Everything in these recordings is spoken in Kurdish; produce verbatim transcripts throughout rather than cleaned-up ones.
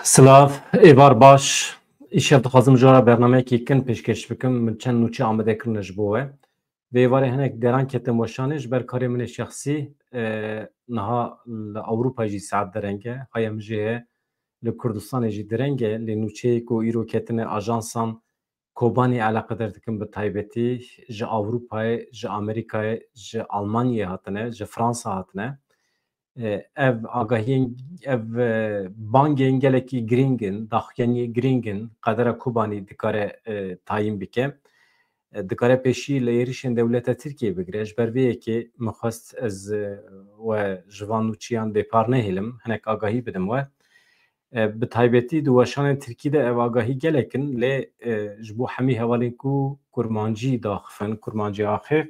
Silav, êvar baş. Îşev dixwazim ji we re bernameyekî kin pêşkêş bikim. Min çend nûçe amade kirine ji bo we. Vê êvarê hinek deran ketim weşanê ji ber karê min ê şexsî, e, niha li Ewropa jî saet dereng e. Haya min jê heye, li Kurdistanê jî dereng e. Lê nûçeyê ku îro ketine ajansan Kobanî eleqedar dikin, bi taybetî ji Ewropayê, ji Amerîkayê, ji Almanyayê hatine, ji Fransa hatine. E, ev agahiyên, ev, e, bangên gelekî girîng in, daxuyaniyê girîng in, qedera Kobanî dikare, e, tayîn bike. E, dikare pêşî li êrişên dewleta Tirkiyê bigire. Ji ber vê yekê min xwest ez, e, we ji van nûçiyan bêpar nehêlim, hinek agahî bidim we. E, bi taybetî di weşanên Tirkî de ev agahî gelek in, lê, e, ji bo hemî hevalên ku kurmancî daxifin, kurmancî axif,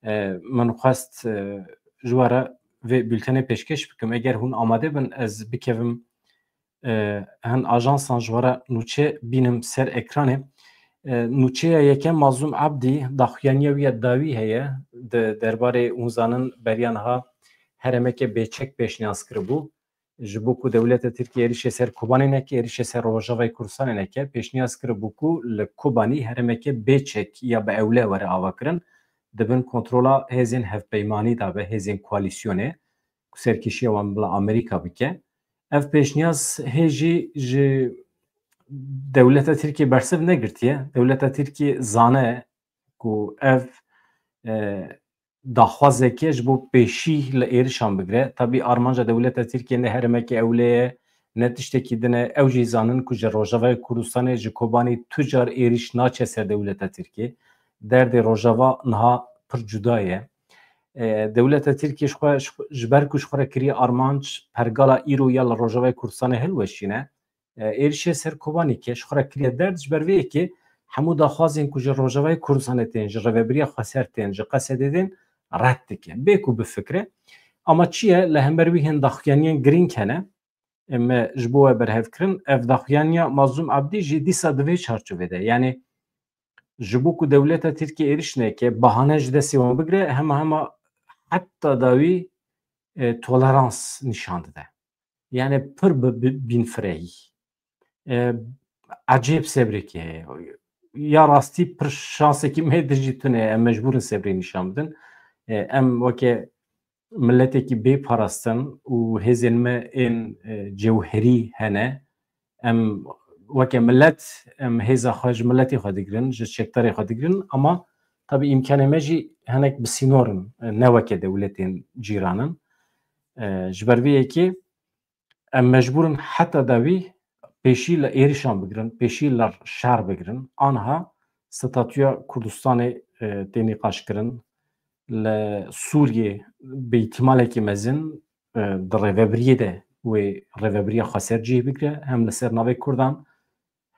e, min xwest, e, ji we re vê bultenê pêşkêş bikim. Eger hûn amade bin, ez bikevim, e, hin ajansan ji we re nûçe bînim ser ekranê. E, nûçeya yekem Mazlûm Abdî, daxuyaniya wî ya dawî heye, di derbarê hûn zanin beriya niha herêmeke bêçek pêşniyaz kiribû. Ji bo ku dewleta Tirkiyê êrişê ser Kobanê neke, êrişê ser Rojavayê Kurdistanê neke, pêşniyaz kiribû ku li Kobanî herêmeke bêçek ya bi ewle were avakirin, di bin kontrola hêzên hevpeymanî de be, hêzên koalîsyonê, ku serkêşiya wan bila Amerîka bike. Ev pêşniyaz hê jî ji dewleta Tirkiyê bersiv negirtiye. Dewleta Tirkiyê zane ku ev, e, daxwazeke ji bo pêşî li êrişan bigire. Tabî armanca dewleta Tirkiyê ne herêmeke ewle ye, ne tiştekî din e. Ew jî zanin ku ji Rojavayê Kurdistanê, ji Kobanî tu car êriş naçe ser dewleta Tirkiyê. Derdê Rojava niha pir cuda ye. E, dewleta Tirkiyê ji xwe, ji, ji ber ku ji xwe re kiriye armanc pergala îro ya li Rojavayê Kurdistanê hilweşîne, e, êrişê ser Kobanî ke ji xwe re kiriye derd, ji ber vê yekê hemû daxwazên ku ji Rojavayê Kurdistanê tên, ji Rêvebiriya Xweser tên, ji Qesedê tên, red dike. Bê ku bifikire. Ama çi ye? Li hember wî hin daxuyaniyên girîng hene. Em ji bo we berhev kirin. Ev daxuyaniya Mazlûm Abdî jî dîsa di vê çarçovê de. Yanî ji bo ku dewleta Tirkiyê êriş neke, bahane ji destê wan bigire, hema hema heta dawî, e, tolerans nîşan dide. Yanî pir bi, bi, bînfirehî. E, ecêb sebreke heye. Ya rastî pir şansekî me dijî tune, em mecbûr in sebrê nîşan bidin. E, em weke miletekî bê parastin û hêzên me ên, e, cewherî hene. Em weke milet, em hêza xwe ji miletê xwe digirin, ji çekdarê xwe digirin, ama tabî îmkanê me jî hinek bi sînor in, e, ne weke dewletên cîran in. E, ji ber vê yekê em mecbûr in heta dawî pêşî li êrişan bigirin, pêşî li şer bigirin. Anha statûya Kurdistanê, e, tê nîqaşkirin. Li Sûriyê bi îhtimalekî mezin, e, di rêvebiriyê de wê rêvebiriya xweser cih bigire, hem li ser navê Kurdan,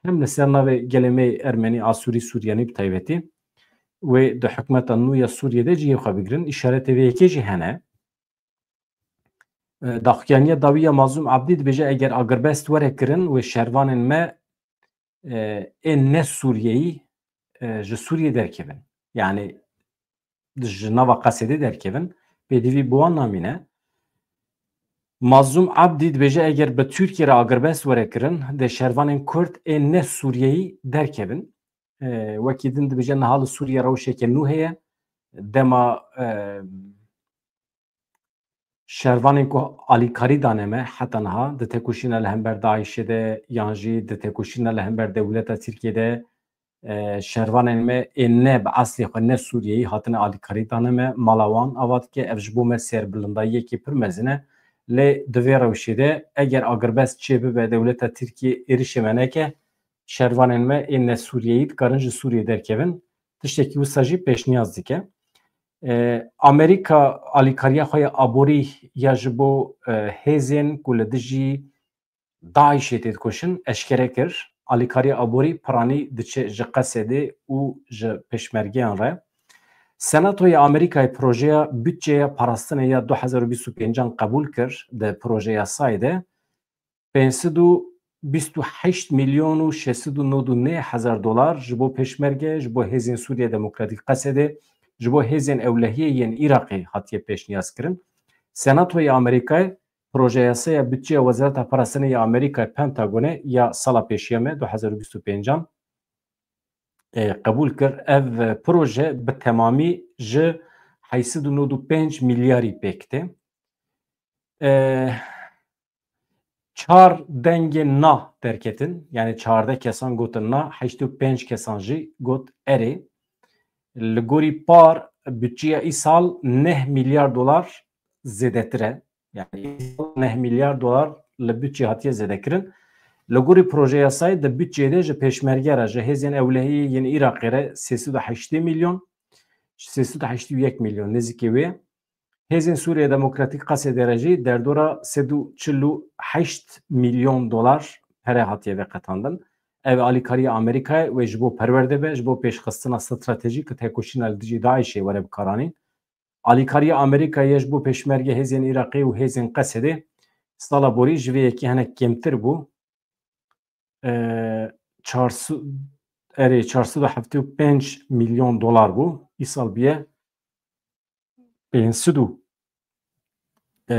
hem li ser navê gelê me Ermenî, Asûrî, Suryanî bi taybetî. Wê di hikûmeta nû ya Sûriyê de cihê xwe bigirin. Îşaretê vê yekê jî hene. E, daxuyaniya dawî ya Mazlûm Abdî dibêje, eger agirbest were kirin, wê şervanên me, e, ên ne Sûriyeyî, e, ji Sûriyê derkevin. Yanî ji nava Qesedê derkevin. Pêdivî bi wan namîne. Mazlûm Abdî dibêje, eger bi Tirkiyê re agirbest were kirin, dê şervanên Kurd ên ne Sûriyeyî derkevin. E, wekî din dibêje, niha li Sûriyê rewşeke nû heye. Dema, e, şervanên ku alîkarî dane me heta niha, di tekoşîna li hember DAIŞê de yan jî di tekoşîna li hember dewleta Tirkiyê de, e, şervanên me ên ne bi eslê xwe ne Sûriyeyî hatine alîkarî dane me, mala wan ava dike. Ev ji bo me serbilindayiyekî pir mezin e. Lê di vê rewşê de eger agirbest çêbibe, dewleta Tirkiyê êrişê me neke, şervanên me ên ne Sûriyeyî dikarin ji Sûriyê derkevin. Tiştekî wisa jî pêşniyaz dike. E, Amerîka alîkariya xwe ya aborî ya ji bo, e, hêzên ku li dijî DAIŞê têdikoşin eşkere kir. Alîkariya aborî piranî diçe ji Qesedê û ji pêşmergeyan re. Senatoya Amerîkayê projeya budçeya parastinê ya du hezar û bîst û pêncan qebûl kir. Di proje yasayê de pênc sed û bîst û heşt milyon û şeş sed û nod û neh hezar dolar ji bo pêşmerge, ji bo Hêzên Sûriya Demokratîk Qesedê, ji bo hêzên ewlehiyê yên Iraqê hatiye pêşniyazkirin. Senatoya Amerîkayê Proje yasaya bütçeya Wezareta Parastinê ya Amerîkayê, Pentagonê, ya sala pêşiya me, du hezar û bîst û pêncan, e, qebûl kir. Ev proje bi temamî ji heyşt sed û nod û pênc milyarî pêk tê. E, çar dengên na derketin, yani çardeh kesan gotin na, heştê û pênc kesan jî got erê. Li gorî par, bütçeya îsal neh milyar dolar zêdetir e. Yani îsal neh milyar dolar li bütçe hatiye zêdekirin. Li gorî proje yasayê di bütçeyê de ji pêşmerge re, ji hêzên ewlehiyê yên Iraqê re sê sed û heştê milyon, sê sed û heştê û yek milyon nêzîkî wê. Hêzên Sûriye Demokratîk, Qesedê re jî derdora sed û çil û heşt milyon dolar pere hatiye veqetandin. Ev alîkariya Amerîkayê wê ji bo perwerde be, ji bo pêşxistina stratejîk ku tekoşîna li dijî DAIŞê were bikaranîn. Alîkariya Amerîkayê ji bo pêşmerge, hêzên Iraqê û hêzên Qesedê sala borî ji vê yekê hinek kêmtir bû. E, çar sed, erê, çar sed û heftê û pênc milyon dolar bû. Îsal bûye pênc sed û, e,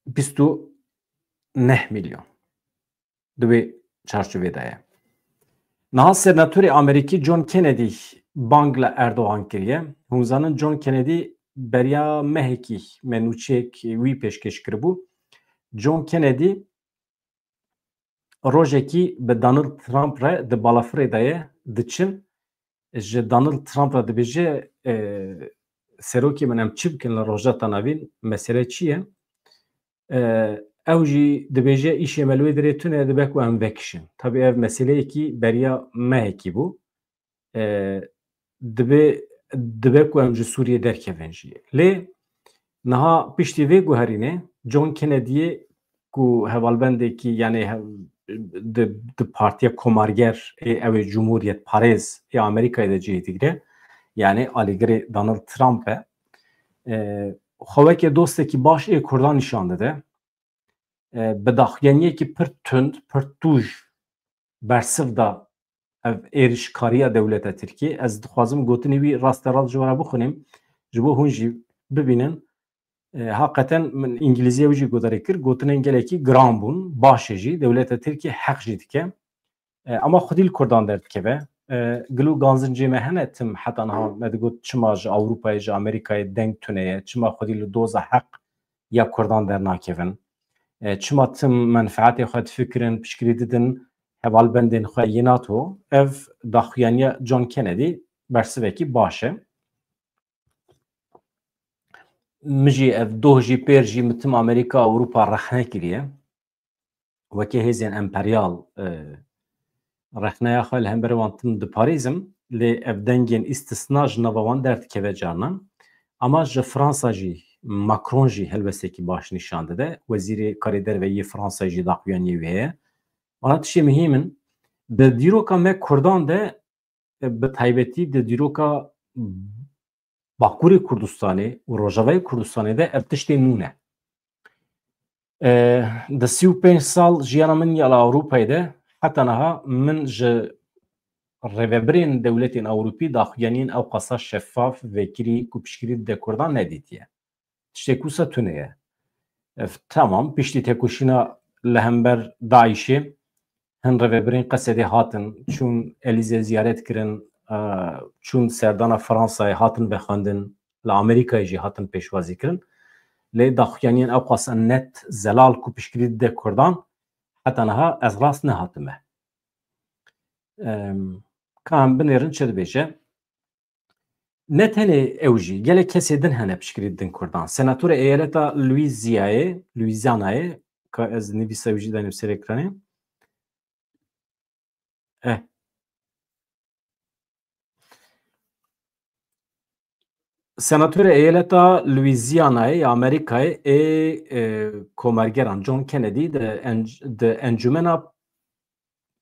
bîst û neh milyon. Di wê çarçovê de ye. Niha senatorê Amerîkî John Kennedy bang li Erdogan kiriye. Hûn zanin John Kennedy beriya mehekî me nûçeyek wî pêşkêş kiribû. John Kennedy rojekî bi Donald Trump re di balafirê de ye, diçin. Ji Donald Trump re dibêje, e, serokê min, em çi bikin li Rojhilata Navîn, mesele çi ye? E, ew jî dibêje, îşê me li wê dirê tune, dibe ku em vekişin. Tabî ev meseleyekî beriya mehekî bû. E, dibe, dibe ku em ji Sûriyê derkevin jî. Lê niha piştî vê guherînê John Kennedy'yê ku hevalbendekî, yani he-, di, di partiya komarger ê, ew ê cumhuriyetparêz ê Amerîkayê de cihê digire, yani alîgirê Donald Trump e. E, xwe weke dostekî baş ê Kurdan nîşan dide. E, bi daxuyaniyekî pir tund, pir tûj bersiv da ev êrişkariya dewleta Tirkiyê. Ez dixwazim gotinê wî rasterast ji we re bixwînim, ji bo hûn jî bibînin. E, haqeten min îngilîzî ew jî guhdarî kir, gotinên gelekî giran bûn, baş e jî, dewleta Tirkiyê heq jî dike. E, ama xwedî li Kurdan derdikeve. E, gilo ganzincê me hene tim heta niha me digot çima ji Ewropayê, ji Amerîkayê deng tune ye, çima xwedî li doza heq ya Kurdan dernakevin? E, çima tim menfeetê xwe difikirin, piştgirî didin hevalbendên xwe yê NATO? Ev daxuyaniya John Kennedy bersivekî baş e. Min jî ev doh jî pêr jî min tim Amerîka, Ewropa rexne kiriye. Weke hêzên emperyal, e, rexneya xwe li hember wan tim diparêzim, lê ev dengên îstisna ji nava wan derdikeve carinan. Ama ji Fransa jî, Macron jî helwestekî baş nîşan dide. Wezîrê Karê Derve yê Fransayê jî daxuyaniyê wê heye. Wana tiştê muhîm in. Di dîroka me Kurdan de, e, bi taybetî di dîroka Bakurê Kurdistanê û Rojavayê Kurdistanê de ev tiştê nû ne. E, di sî û pênc sal jiyana min ya li Ewropayê de heta niha min ji rêvebirên dewletên Ewropî daxuyaniyên ewqasa şeffaf, vekirî ku piştgirî dide Kurdan nedîtiye. Tiştê ku wisa tune ye. Ev, temam, piştî tekoşîna li hember DAIŞ'ê hin rêvebirên Qesedê hatin, çûn Elîze ziyaret kirin, e, çûn serdana Fransayê, hatin vexwendin, li Amerîkayê jî hatin pêşwazî kirin. Lê daxuyaniyên ewqasa net, zelal ku piştgirî dide Kurdan, heta niha ez rast nehatime. Em, ka em binêrin çi dibêje? Ne tenê ew jî, gelek kesê din hene piştgirî didin Kurdan. Senatorê eyaleta Louisianayê, Louisianayê, ka ez nivîsa wî jî danim ser ekranê. Eh. Senatorê eyaleta Louisianayê ya Amerîkayê ê, e, komergeran John Kennedy di enc-, di Encûmena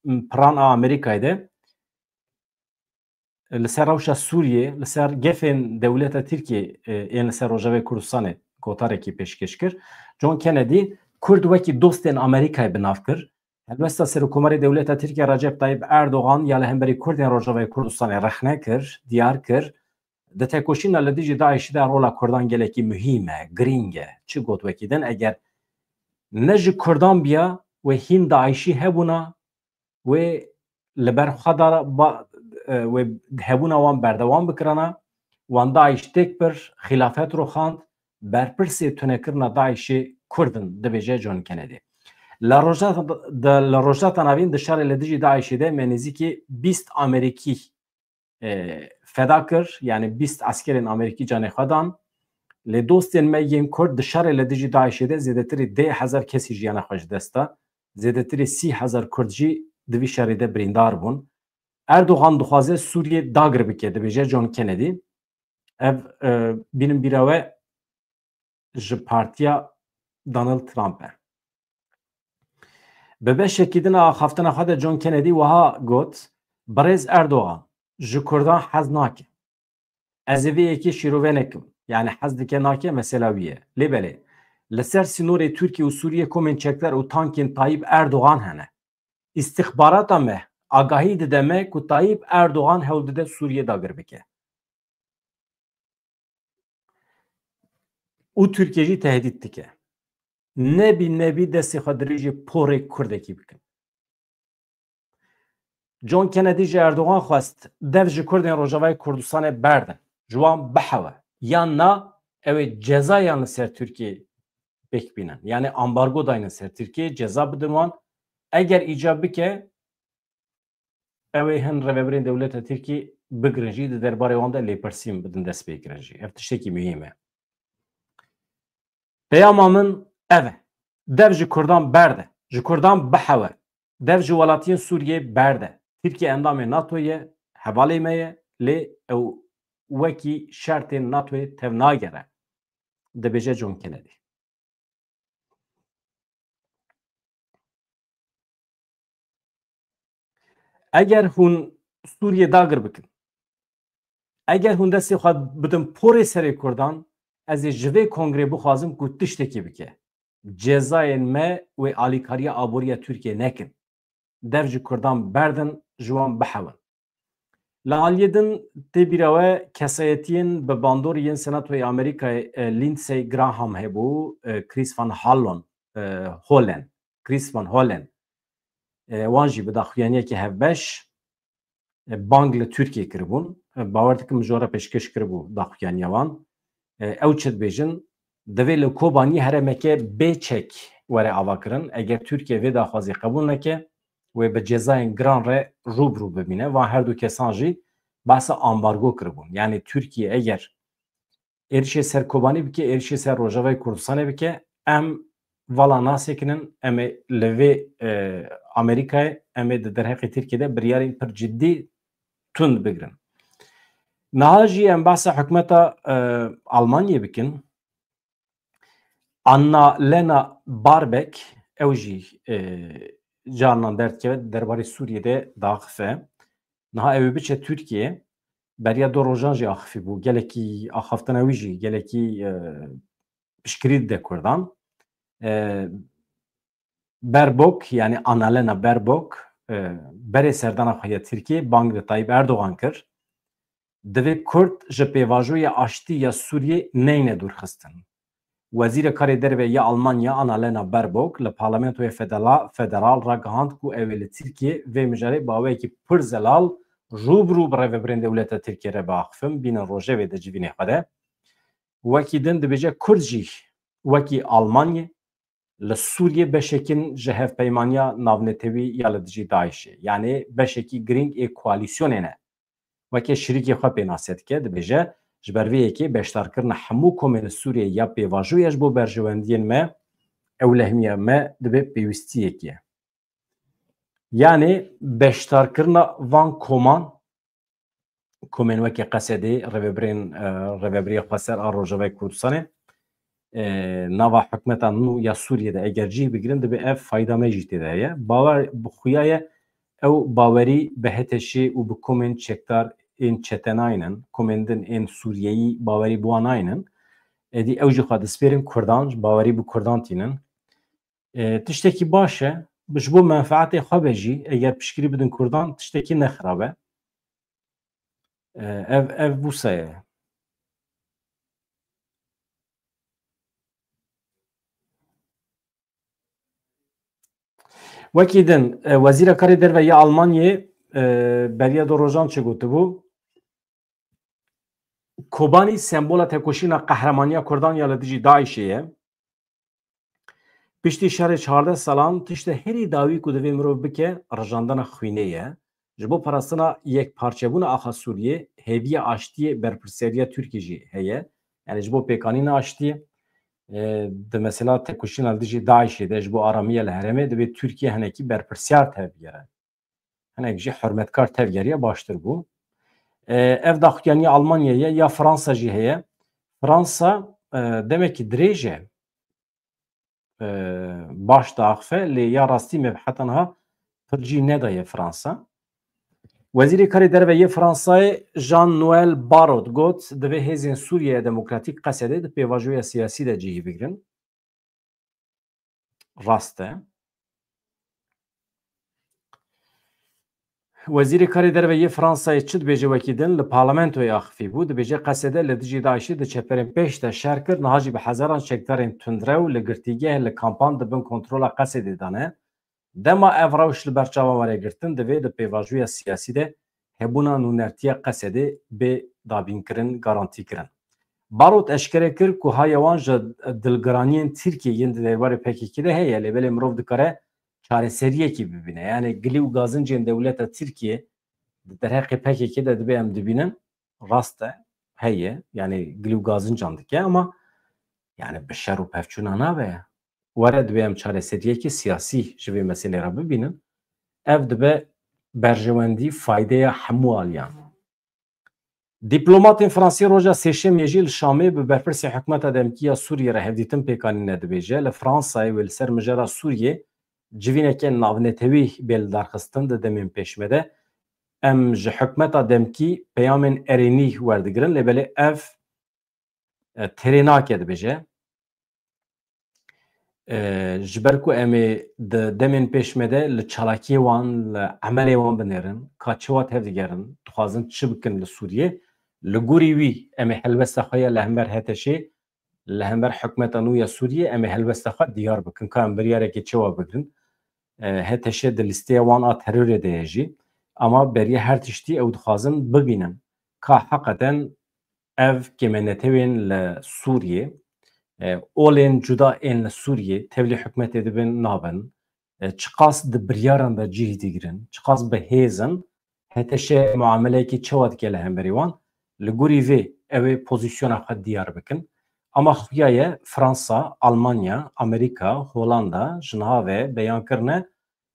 Piran a Amerîkayê de li ser rewşa Sûriyê, li ser gefên dewleta Tirkiyê, e, ên li ser Rojavayê Kurdistanê gotarekî pêşkêş kir. John Kennedy Kurd wekî dostên Amerîkayê bi nav kir. Helwesta Serokkomarê Dewleta Tirkiye Recep Tayyip Erdogan ya li hemberî Kurdên Rojavayê Kurdistanê rexne kir, diyar kir. Di tekoşîna li dijî DAIŞ'î de rola Kurdan gelekî muhîm e, girîng e. Çi got wekî din, eger ne ji Kurdan biya, wê hîn DAIŞ'î hebûna, wê li ber xwe da ba, e, wê hebûna wan berdewam bikirana, wan DAIŞ têk bir, xîlafet rûxand, berpirsê tunekirina DAIŞ'ê Kurd in, dibêje John Kennedy. Li Rojhilata, di, li Rojhilata Navîn di şerê li dijî DAIŞ'ê de me nêzîkî bîst Amerîkî, e, feda kir, yanî bîst eskerên Amerîkî canê xwe dan. Lê dostên me yên Kurd di şerê li dijî DAIŞ'ê de zêdetirî deh hezar kesî jiyana xwe ji dest da. Zêdetirî sî hezar Kurd jî di vî şerê de birîndar bûn. Erdogan dixwaze Sûriyê dagir bike, dibêje John Kennedy. Ev, e, bînin bîra we ji partiya Donald Trump e. Bi beşekî din a axaftina xwe de John Kennedy wiha got, Birêz Erdogan, ji Kurdan hez nake. Ez ê vê yekê şîrove nekim. Yani hez dike nake, mesela wî ye. Lê belê, li ser sînorê Tirkiye û Sûriye komên çekdar û tankên Tayyip Erdogan hene. Îstixbarata me agahî dide me ku Tayyip Erdogan hewl dide Sûriye dagir bike. Û Tirkiye jî tehdît dike. Nebî nebî destê xwe dirêjî porê Kurdekî bikin. John Kennedy ji Erdogan xwest dev ji Kurdên Rojavayê Kurdistanê berdin. Ji wan bihewe. Yan na, ew ê cezayan li ser Tirkiyê pêk bînin. Yani ambargo daynin ser Tirkiyê, ceza bidin wan. Eger îcab bike, ew ê hin rêvebirên dewleta Tirkiyê bigirin jî, di derbarê wan de lêpirsîn bidin destpêkirin jî. Ev tiştekî muhîm e. Peyama min ev e. Dev ji Kurdan berde. Ji Kurdan bihewe. Dev ji welatiyên Sûriyê berde. Tirkiye endamê NATO ye, hevalê me ye, lê ew wekî şertên NATOyê tevnagere, dibêje John Kennedy. Eger hûn Sûriyê dagir bikin, eger hûn destê xwe bidin porê serê Kurdan, ez ê ji vê kongrê bixwazim ku tiştekî bike. Cezayên me wê alîkariya aboriya Tirkiye nekin. Dev ji Kurdan berdin, ji wan bihewin. Li aliyê din tê bîra we kesayetiyên bi bandorî yên Senatoyê Amerîkayê, e, Lindsey Graham hebû, e, Chris Van Hallon, e, Hollen, Chris Van Hollen. E, wan jî bi daxuyaniyekî hevbeş, e, bang li Tirkiyê kiribûn. E, bawer dikim ji we re pêşkêş kiribû daxuyaniya wan. E, ew çi dibêjin? Divê li Kobanî herêmeke bê çek were avakirin. Eger Tirkiye vê daxwazê qebûl neke, wê bi cezayên giran re rû bi rû bibîne. Van her du kesan jî behsa ambargo kiribûn. Yani Tirkiye eger êrişê ser Kobanî bike, êrişê ser Rojavayê Kurdistanê bike, em vala nasekinin, em ê li vê, e, Amerîkayê, em ê di derheqê Tirkiyê de biryarên pir cidî tund bigirin. Niha jî em behsa hikûmeta, e, Almanyê bikin. Annalena Baerbock, ew jî, e, carinan derdikeve, derbarê Sûriyê de diaxife. Niha ew ê biçe Tirkiyê. Beriya du rojan jî axifî bû. Gelekî axaftina wî jî, gelekî, e, piştgirî dide Kurdan. E, Baerbock, yani Annalena Baerbock, e, berê serdana xwe ya Tirkiyê bang li Tayyip Erdogan kir. Divê Kurd ji pêvajoya aştî ya Sûriyê neyne dûrxistin. Wezîra Karê Derve ya Almanya Annalena Baerbock li Parlamentoya Fedela-, Federal ragihand ku ew ê li Tirkiyê vê mijarê bi awayekî pir zelal rû bi rû bi rêvebirên dewleta Tirkiyê re biaxifin, bînin rojevê di civînê xwe de. Wekî din dibêje Kurd jî wekî Almanyê li Sûriyê beşek in ji hevpeymaniya navnetewî ya li dijî DAIŞ'ê, yanî beşekî girîng ê koalîsyonê ne. Weke şirîkê xwe pênase dike, dibêje, ji ber vê yekê beşdarkirina hemû komên li Sûriyê ya pêvajoya ji bo berjewendiyên me, ewlehmiya me dibe pêwîstiyekê ye. Yanî beşdarkirina van koman, komên weke Qesedê, rêvebirên, e, Rêvebiriya Xweser a Rojavayê Kurdistanê, e, nava hikûmeta nû ya Sûriyê de eger cih bigirin, dibe ev fayda me jî tê de heye. Bawer bi xuya ye, ew bawerî bi HTŞ'ê û bi komên çekdar ên çete naynin, komên din ên Sûriyeyî bawerî bi wan naynin. Êdî ew jî xwe dispêrin Kurdan, ji bawerî bi Kurdan tînin. E, tiştekî baş e. Ji bo menfeetê xwe be jî, eger piştgirî bidin Kurdan, tiştekî ne xirab e. E, ev, ev wisa ye. Wekî din, e, Wezîra Karê Derve ya Almanyê, e, beriya du rojan çi gotibû? Kobanî sembola tekoşîna qehremaniya Kurdan ya li dijî DAIŞê ye. Piştî şerê çardeh salan tiştê herî dawî ku divê mirov bike, rijandina xwînê ye. Ji bo parastina yekparçebûna axa Sûriyê, hêviya aştiyê berpirsiyariya Tirkiyê jî heye. Yani ji bo pêkanîna aştiyê, e, di mesela tekoşîna li dijî DAIŞê de ji bo aramiya li herêmê divê Tirkiye hinekî berpirsiyar tevbigere. Hinek jî hurmetkar tevgeriya baştir bû. E, ev daxuyaniya Almanyayê ya Fransa jî heye. Fransa, e, demekî dirêj e, e, baş diaxife, lê ya rastî me heta niha pir cî nedaye Fransa. Wezîrê Karê Derve yê Fransayê Jean-Noel Barrot got, divê hêzên Sûriyeya Demokratîk Qesedê di pêvajoya siyasî de cihî bigrin. Rast e. Wezîrê Karê Derve yê Fransayê çi dibêje wekî din li parlamentoyê axifî bû. Dibêje Qesede li dijî DAIŞê di çeperên pêş de şer kir, niha jî bi hezaran çekdarên tundrew li girtîgeh, li kampan di bin kontrola Qesedê de ne. Dema ev rewş li ber çavan were girtin, divê di pêvajoya siyasî de hebûna nûnertiya Qesedê bê dabînkirin, garantîkirin. Barot eşkere kir ku haya wan ji dilgiraniyên Tirkiyê yên di derbarê P K K de heye, lê belê mirov dikare çareseriyekî bibîne. Yani gilî û gazincên dewleta Tirkiyê di derheqê P K K de dibê em dibînin, rast e, heye, yani gilî û gazincan dike, ama yani bi şer û pevçûna nabe. Were dibê em çareseriyekî siyasî ji vê meselê re bibînin. Ev dibe berjewendî faydeya hemû aliyan. Dîplomatên Fransî roja Sêşemê jî li Şamê bi berpirsê hikûmeta demkî ya Sûriyê re hevdîtin pêk anîne. Dibêje, li Fransayê wê li ser mijara Sûriyê civîneke navnetewî bê lidarxistin di demên pêşme de. Em ji hikûmeta demkî peyamên erênî werdigirin, lê belê ev, e, têrê nake, dibêje. E, ji ber ku em ê di demên pêşme de li çalakiyê wan, li emelê wan binêrin, ka çawa tevdigerin, dixwazin çi bikin li Sûriyê. Li gorî wî em ê helwesta xwe ya li hember H T Şê, li hember hikûmeta nû ya Sûriyê em ê helwesta xwe diyar bikin, ka em biryarekê çawa bigrin. E, H T Ş di lîsteya wan a terorê de ye jî. Ama beriya her tiştî ew dixwazin bibînin ka heqeten ev kêmenetewên li Sûriyê, e, olên cuda ên li Sûriyê tevlî hikûmetê dibin nabin, e, çiqas di biryaran de cih digirin, çiqas bi hêz in, H T Ş muameleyekî çawa dike li hemberî wan, li gorî vê ew ê pozîsyona xwe diyar bikin. Ama xuya ye Fransa, Almanya, Amerîka, Holanda ji niha ve beyan kirine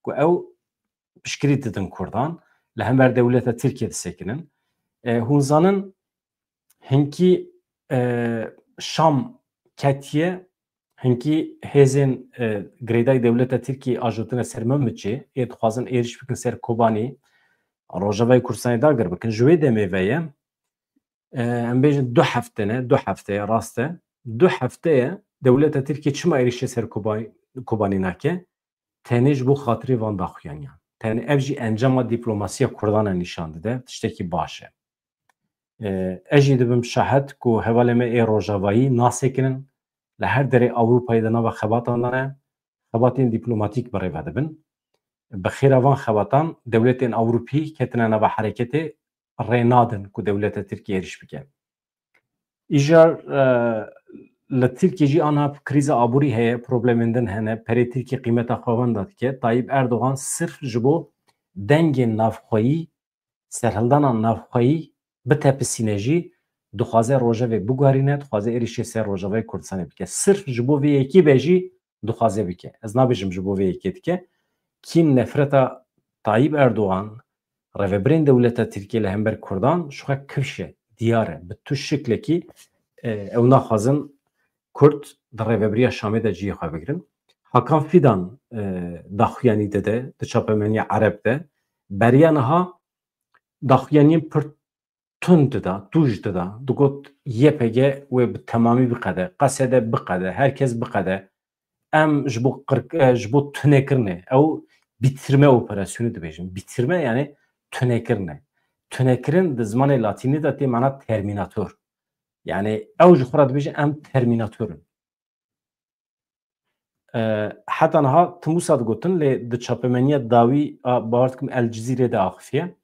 ku ew piştgirî didin Kurdan, li hember dewleta Tirkiye disekinin. E, hûn zanin hinkî, e, Şam ketiye, hinkî hêzên, e, girêdayî dewleta Tirkiyê ajotine ser Minbicê, ê dixwazin êrîş bikin ser Kobanî, Rojavayê Kurdistanê dagir bikin. Ji wê demê ve ye, e, em bêjin du hefte ne, du hefte ye, rast e. Du hefte ye dewleta Tirkiyê çima êrîşê ser Koba-, Kobanî nake? Tenê ji bo xatirê van daxuyaniyan. Tenê ev jî encama dîplomasiya Kurdan e nîşan dide, tiştekî baş e. E, ez jî dibim şahed ku hevalê me ê Rojavayî nasekinin, li her derê Ewropayê di nava xebatan de ne, xebatên dîplomatîk bi rê ve dibin. Bi xêra van xebatan dewletên Ewropî ketine nava hereketê, rê nadin ku dewleta Tirkiyê êrîş bike. Îcar, e, li Tirkiyê jî aniha krîza aborî heye, problemên din hene, perê Tirkiyê qîmeta xwe wenda dike. Tayyip Erdogan sirf ji bo dengên navxweyî, serhildana navxweyî bitepisîne jî, dixwaze rojevê biguherîne, dixwaze êrîşê ser Rojavayê Kurdistanê bike. Sirf ji bo vê yekê be jî dixwaze bike. Ez nabêjim ji bo vê yekê dike. Kîn, nefreta Tayyip Erdogan, rêvebirên dewleta Tirkiyê li hember Kurdan ji xwe kifş e, diyar e. Bi tu şiklekî, e, ew naxwazin Kurd di rêvebiriya Şamê de cihê xwe bigirin. Hakan Fidan, e, daxuyanî dide di çapemeniya Ereb de. Beriya niha daxuyaniyên pir tund dida, tûj dida. Digot Y P G wê bi temamî biqede, Qesede biqede, herkes biqede. Em ji bo qirk-, e, ji bo tunekirinê, ew bitirme operasyonî dibêjin. Bitirme yani tunekirinê. Tunekirin di zimanê latînî de tê mana terminator. Yani ew ji xwe re dibêjin, em terminator in. E, heta niha tim wisa digotin, lê di çapemeniya dawî a, bawer dikim El Cizîrê de axifiye.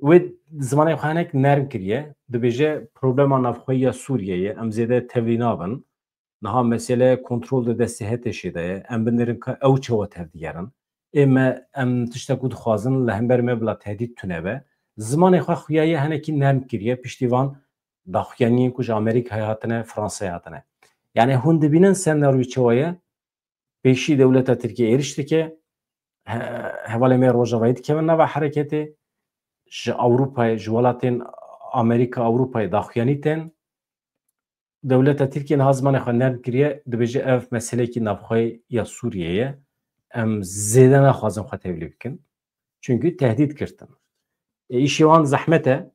Wê zimanê xwe hinek nerm kiriye. Dibêje problema navxweyî ya Sûriyeyê, em zêde tevlî nabin. Niha mesele kontrol di destê HTŞ'ê de ye. Em binêrin ka ew çawa tevdigerin. Ê me em tiştek ku dixwazin li hember me bila tehdîd tune be. Zimanê xwe xuyaye hinekî nerm kiriye. Piştî van daxuyaniyên ku ji Amerîkayê hatine, Fransayê hatine. Yani hûn dibînin senaryoyê çawa ye? Pêşî dewleta Tirkiye êriş dike. He-, hevalê me Rojavayî dikevin nava hereketê. Ji Ewropayê, ji welatên Amerîka, Ewropayê daxuyanî tên. Dewleta Tirkiye niha zimanê xwe nerm kiriye, dibêje ev meseleyekî navxweyî ya Sûriyê ye. Em zêde naxwazin xwe tevlî bikin. Çünkü tehdît girtin. E, îşê wan zehmet e.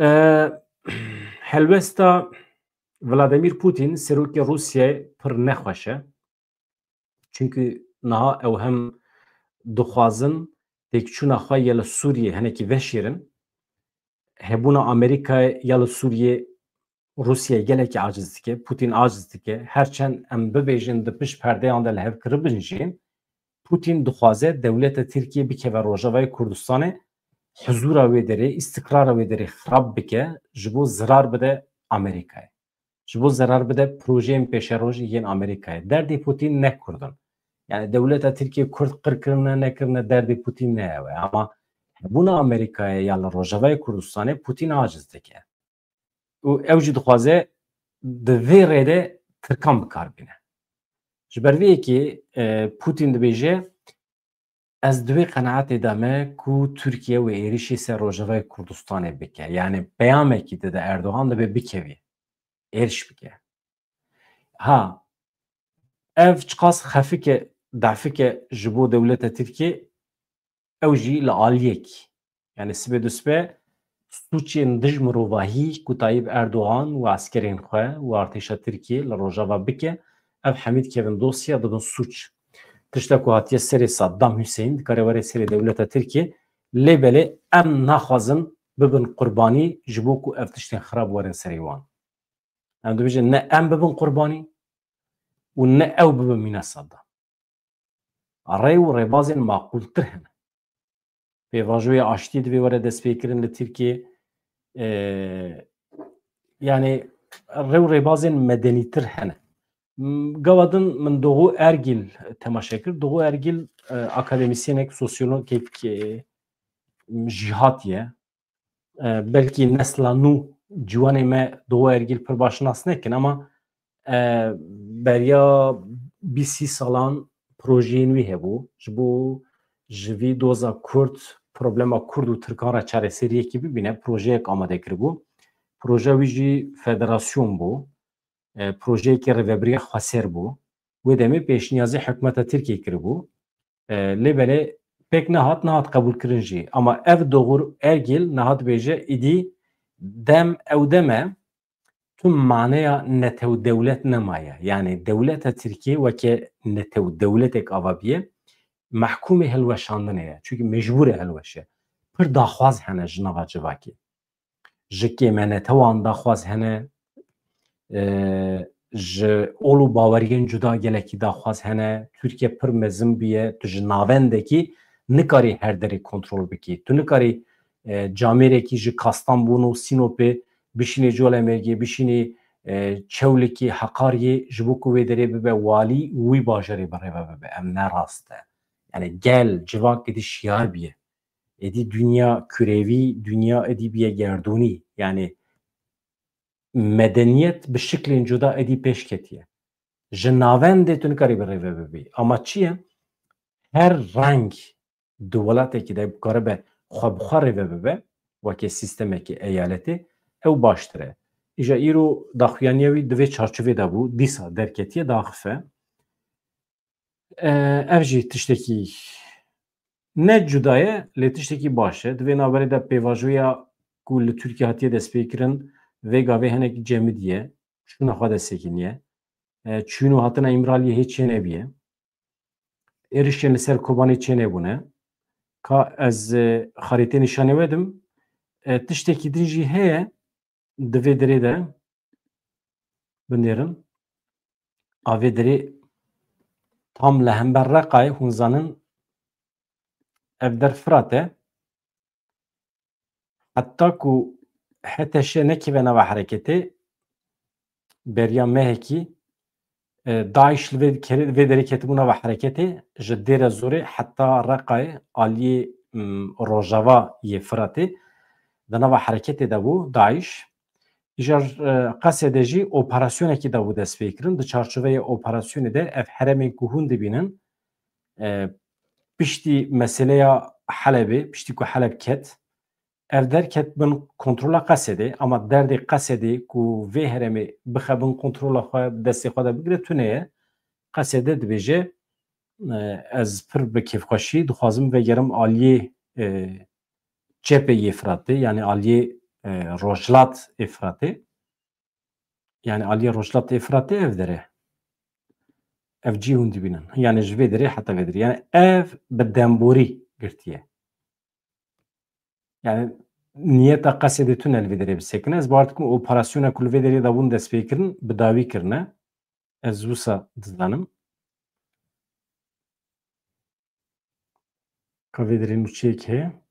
E, helwesta Vladimir Putin, serokê Rûsyayê, pir nexweş e. Çünkü niha ew hem dixwazin têkçûna xwe ya li Sûriyê hinekî veşêrin. Hebûna Amerîkayê ya li Sûriyê Rûsyayê gelekî aciz dike, Putin aciz dike. Her çend em bibêjin di pişt perdeyan de li hev kiribin jî, Putin dixwaze dewleta Tirkiye bikeve Rojavayê Kurdistanê, huzûra wê derê, îstikrara wê derê xirab bike, ji bo zirar bide Amerîkayê. Ji bo zerar bide projeyên pêşerojê yên Amerîkayê. Derdê Putin ne Kurd in. Yani dewleta Tirkiye Kurd qir kirine, nekirine, derdê Putin ne ew e. Ama hebûna Amerîkayê ya li Rojavayê Kurdistanê Putin aciz dike. Û ew jî dixwaze di vê rê de Tirkan bi kar bîne. Ji ber vê yekê, e, Putin dibêje, ez di wê qenaetê de me ku Tirkiye wê êrişê ser Rojavayê Kurdistanê bike. Yani peyamekî dide Erdogan, dibê bikevî, êriş bike. Ha, ev çiqas xefike, dafike ji bo dewleta Tirkiye, ew jî li aliyekî. Yani sibê dusibe sûçên dij mirovahî ku Tayyip Erdogan û eskerên xwe û artêşa Tirkiye li Rojava bike, ev hemî dikevin dosya, dibin sûç. Tişta ku hatiye serê Saddam Hussein, dikare were serê dewleta Tirkiye, lê belê em naxwazin bibin qurbanî ji bo ku ev tiştên xirab werin serê wan. Em dibêjin ne em bibin qurbanî û ne ew bibin mîna Saddam. Rê û rêbazên maqûltir hene. Pêvajoya aştiyê divê were destpêkirin li Tirkiyê. E, yani rê û rêbazên medenîtir hene. M-, gava din min Doğu Ergil temaşe kir. Doğu Ergil, e, akademisyenek, sosyologek, e, jîhatî ye. E, belkî nesla nû ciwanê me Doğu Ergil pir baş nas nekin, ama, e, beriya bîst sî salan projeyên wî hebû. Ji bo ji vî doza Kurd, problema Kurd û Tirkan re çareseriyekî bibîne, projeyek amade kiribû. Projeya wî jî federasyon bû. E, projeyekî rêvebiriya xweser bû. Wê demê pêşniyazê hikûmeta Tirkiyê kiribû. E, lê belê pêk nehat, nehat qebûlkirin jî. Ama ev Doğu Ergil niha dibêje, îdî dem ew dem e, tu maneya netew dewlet nemaye. Yani dewleta Tirkiyê weke netew dewletek ava biye, mehkûmê hilweşandinê ye. Çunkî mecbûr e hilweşe. Pir daxwaz hene ji nava civakê. Ji kêmenetewan daxwaz hene, e, ji ol û baweriyên cuda gelekî daxwaz hene. Tirkiye pir mezin bûye, tu ji navendekî nikarî her derê kontrol bikî. Tu nikarî, e, camêrekî ji Kastanbûn û Sînopê bişînî Colemêrgê, bişînî, e, Çewlikê, Heqariyê, ji bo ku wê derê bibe walî û wî bajarê bi rêve bibe. Em ne rast e. Yani gel, civak êdî şiyar bûye. Êdî dinya kurevî, dinya êdî bûye gerdûnî. Yani medeniyet bi şiklên cuda êdî pêş ketiye. Ji navendê tu nikarî bi rêve bibî. Ama çi ye? Her reng di welatekî de bikaribe xwe bi xwe rêve bibe, weke sîstemekî eyaletê, ew baştir e. Îja îro daxuyaniya wî di vê çarçovê de bû, dîsa derketiye, daxife. E, ev jî tiştekî ne cuda ye, lê tiştekî baş e. Di vê navberê de pêvajoya ku li Tirkiye hatiye destpêkirin, vê gavê hinek cemidiye, şûna xwe de sekiniye. E, çûn û hatina Îmraliyê hê çênebûye. Êrişên li ser Kobanê çênebûne. Ka ez, e, xarîtê nîşanê we dim. E, tiştekî din jî heye, di vê derê de binêrin. A vê derê tam li hember Reqayê hûn zanin ev der Firat e. Heta ku H T Ş nekeve nava hereketê, beriya mehekî, e, DAIŞ li vê kerê, vê derê ketibû nava hereketê, ji Dêre Zorê heta Reqayê aliyê, m, rojava yê Firatê di nava hereketê de bû DAIŞ. Îcar, e, Qesedê jî operasyonekî de bû destpêkirin. Di çarçoveyê operasyonê de ev herêmên ku hûn dibînin, e, piştî meseleya Helebê, piştî ku Heleb ket, ev derket bin kontrola Qesedê, ama derdê Qesedê ku vê herêmê bixe bin kontrola xwe, destê xwe de bigire, tune ye. Qesede dibêje, e, ez pir bi kêfxweşî dixwazim vegerim aliyê, e, çepê yê Firatê, yani aliyê, e, rojhilat ê Firatê. Yani aliyê rojhilat ê Firatê ev der e. Ev cî hûn dibînin. Yani ji vê derê heta vê derê. Yani ev bi demborî girtiye. Yani niyeta Qesedê tune li vê derê bisekine. Ez bawer dikim operasyona ku li vê derê de bûn destpêkirin, bi dawî kirine. Ez wisa dizanim. Ka vê derê nûçeyek heye.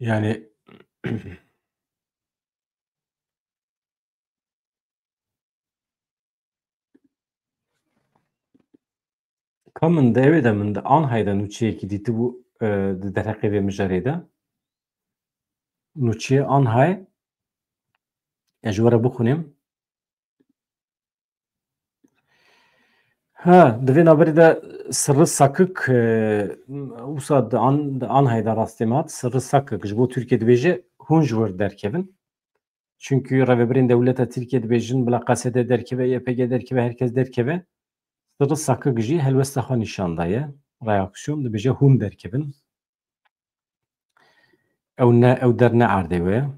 Yani Ka min di ewê de, min di Anhayê de nûçeyekî dîtibû, e, di derheqê vê mijarê de. Nûçeyê Anhayê, ez ji we re bixwînim. Ha, di vê navberê de Sirri Sakik, e, wisa di An-, di Anhayê de rastê me hat, Sirri Sakik ji bo Tirkiye dibêje, hûn ji wir derkevin. Çunkî rêvebirên dewleta Tirkiye dibêjin, bila Qesede derkeve, Y P G derkeve, herkes derkeve. Sirri Sakik jî helwesta xwe nîşan daye. Reaksiyon dibêje, hûn derkevin. Ew ne, ew der ne erdê we.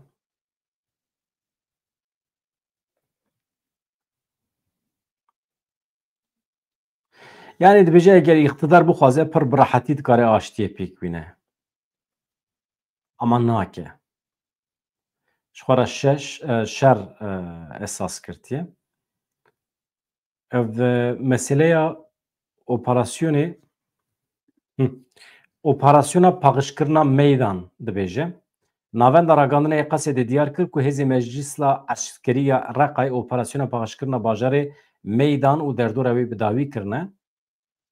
Yani dibêje, eger îqtidar bixwaze, pir bi rehetî dikare aştiyê pêk bîne. Ama nake. Ji xwe re şeş, e, şer, e, esas girtiye. Ev, e, meseleya operasyonê, hı, operasyona paqijkirina meydan dibêje. Navenda Ragandinê yê Qesedê diyar kir ku hêzê Meclîsla Eskerî ya Reqayê operasyona paqijkirina bajarê Meydan û derdora wê bi dawî kirine.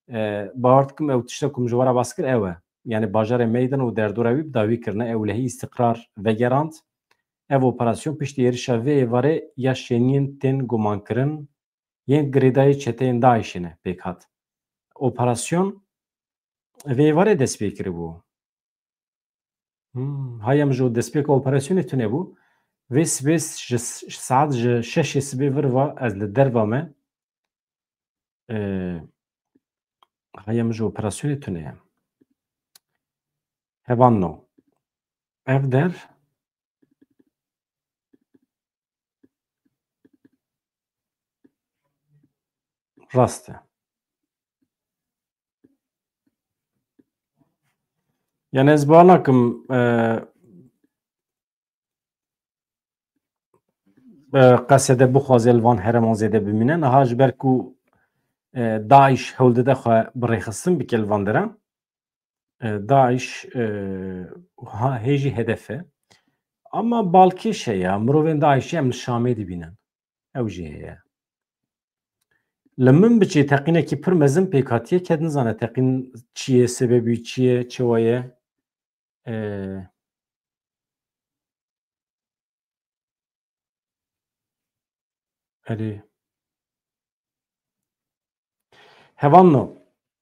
E, bawer dikim ew tişta ku min ji we re bas kir ew e. Yani bajarê Meydan û derdora wî bi dawî kirine. Ewlehî îstiqrar vegerand. Ev operasyon piştî êrişa vê êvarê ya şêniyên tên gumankirin yên girêdayî çeteyên DAIŞê ne pêk hat. Operasyon vê êvarê dest pê kiribû. Hmm, haya min ji destpêka operasyonê tune bû. Vê sibê ji, ji saet ji şeşê sibê vir va ez li derva me. Ee, haya min ji operasyonê tune ye. Hevalno. Ev der rast e. Yani ez bawer nakim, e, e, Qesede bixwaze li van herêman zêde bimîne. Niha ji ber ku, e, DAIŞ hewl dide xwe bi rêxistin bike li van deran, e, DAIŞ, e, ha, hê jî hedef e. Ama balkêş heye ya, mirovên DAIŞê em li Şamê dibînin. Ew jî heye. Li min biçê teqînekî pir mezin pêk hatiye, ked nizane teqîn çi ye, sebebî çi ye, çawa ye. Ee, erê. Hevalno,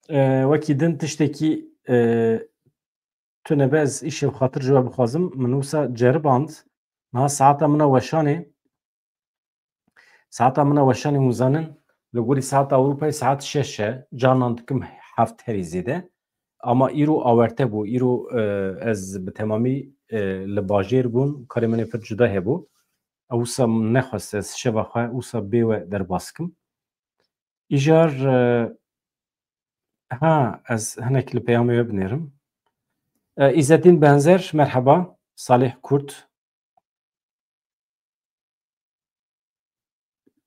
e, wekî din tiştekî, e, tune be, ez îşev xatir ji we bixwazim. Min wisa ceriband. Niha saeta min a weşanê, saeta min a weşanê hûn zanin, li gorî saeta Ewropayê saet şeş e, carnan dikim heft herî zêde. Ama îro awerte bû. Îro, e, ez bi temamî, e, li bajêr bûm, karê min ê pir cuda hebû. Ew wisa nexwest ez şeva xwe wisa bê we derbas kim. Îcar, e, ha, ez hinek li peyamê we binêrim. E, Îzzetîn Benzer, merheba. Salih Kurt.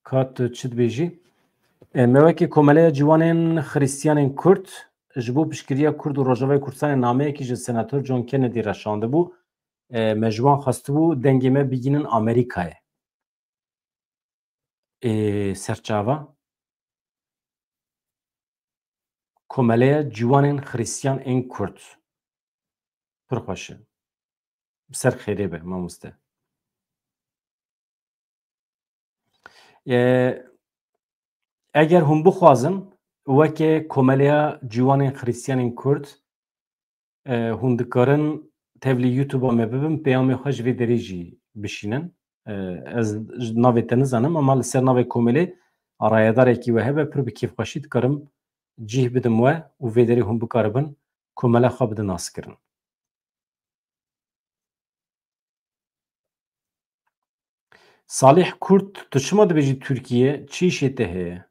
Ka tu çi dibêjî? E, me wekî Komeleya Ciwanên Xristiyanên Kurd ji bo piştgiriya Kurd û Rojavayê Kurdistanê nameyekî ji Senator John Kennedy re şandibû. E, me ji wan xwestibû dengê me bigînin Amerîkayê. Ê, serçava Komeleya Ciwanên Xristiyan ên Kurd. Pir xweş e. Bi ser xêrê be, mamoste. Ê, eger hûn bixwazin, weke Komeleya Ciwanên Xristiyanên Kurd, e, hûn dikarin tevlî YouTube-a me bibin, peyamê xwe ji vê derê jî bişînin. E, ez ji navê te nizanim, ama li ser navê komelê rayedarekî we hebe, pir bi kêfxweşî dikarim cih bidim we û vê derê hûn bikaribin komela xwe bidin naskirin. Salih Kurt, tu çima dibêjî Tirkiye? Çi îşê te heye?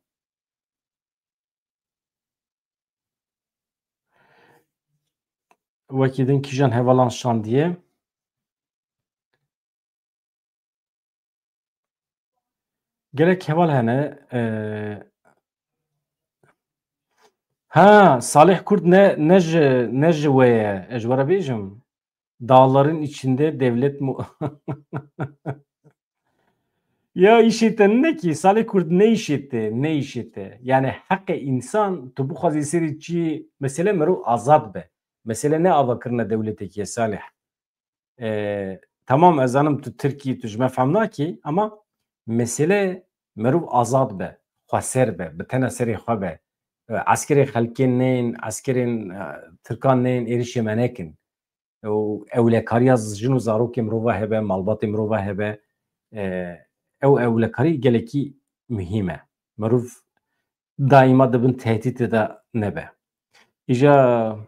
Wekî din kîjan hevalan şandiye? Gelek heval hene. E, ha, Salih Kurt ne, ne ji, ne ji we ye. Ez ji we re bêjim. Dağların içinde devlet mu-, Ya, îşê te ne ki, Salih Kurt, ne îşê te, ne îşê te. Yani heqê insan, tu bixwazî serî çi, mesele merov azad be. Mesele ne avakirina dewletekî ye, Salih. E, tamam, ez zanim tu Tirkî, tu ji me fehm nakî, ama mesele merov azad be, xweser be, bi tena serê xwe be. E, eskerê xelkê nên, eskerên, e, Tirkan nên, êrişê me nekin. Û ewlekariya jin û zarokê mirova hebe, malbatê mirova hebe, e, ew ewlekarî gelekî muhîm e. Mirov daîma di bin tehdîtê de nebe. Îja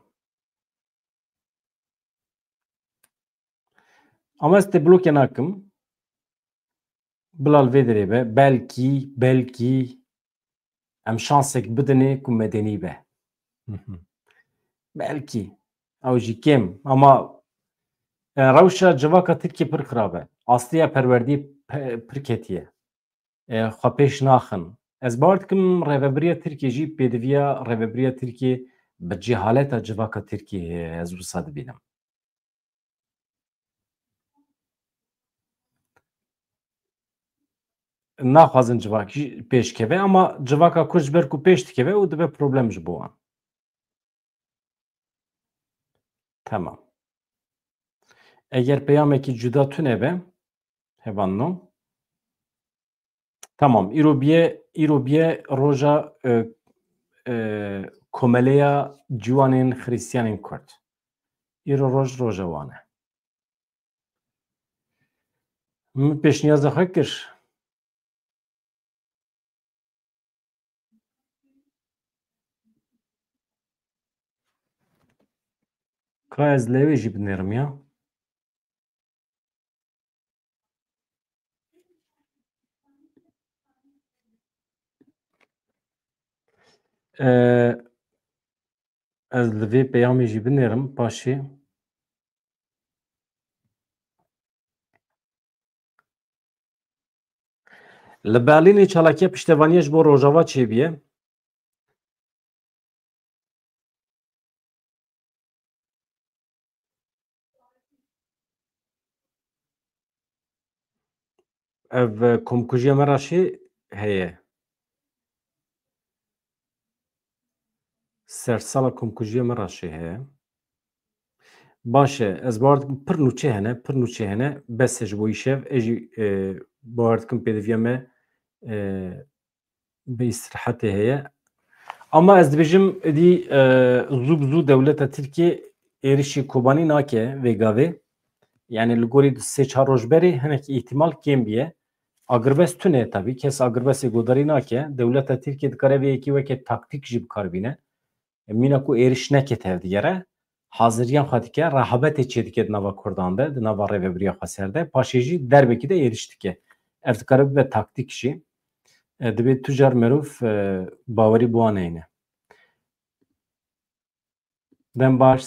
ama ez te bloke nakim. Bila li vê derê be, belkî, belkî em şansek bidinê ku medenî be. Belkî. Ew jî kêm. Ama, e, rewşa civaka Tirkiyê pir xirab e. Astiya perwerdiyê pe-, pir ketiye. E, xwe pêş naxin. Ez bawer dikim rêvebiriya Tirkiyê jî pêdiviya rêvebiriya Tirkiyê bi cehaleta civaka Tirkiyê heye, ez wisa dibînim. Naxwazin civakî pêş keve, ama civaka Kurd ji ber ku pêş dikeve û dibe problem ji bo wan. Tamam. Eger peyamekî cuda tune be, hevanno. Tamam, îro biye, îro biye roja, e, e, Komeleya Ciwanên Xristiyanên Kurd. Îro roj, roja wan e. Min pêşniyaza xwe kir. Ka ez lewê jî binêrim ya. Ee, ez li vê peyamê jî binêrim paşê. Li Berlînê çalakiya piştevaniya ji bo Rojava çêbûye. Ev, e, komkujiya Meraşê heye. Sersala komkujiya Meraşê heye. Baş e, ez bawer dikim pir nûçe hene, pir nûçe hene, bes e ji bo îşev, ez jî, e, bawer dikim pêdiviya me, e, bi îstirahetê heye. Ama ez dibêjim, êdî, e, zû bi zû dewleta Tirkiyê êrişî Kobanî nake vê gavê. Yani li gorî sê çar roj berê hinek îhtimal kêm bûye. Agirbest tune ye tabî. Kes agirbestê godarî nake. Dewleta Tirkiyê dikare vê yekê weke taktîk jî bi kar bîne. Mîna ku êriş neke tevdigere, haziriyan xwe dike, rehabetê çêdike di nava Kurdan de, di nava rêvebiriya xweser de, paşê jî derbekî de êriş dike. Ev dikare bibe taktîk jî. E, dibê tu car merov, e, bawerî bi wan heyne. Dem baş,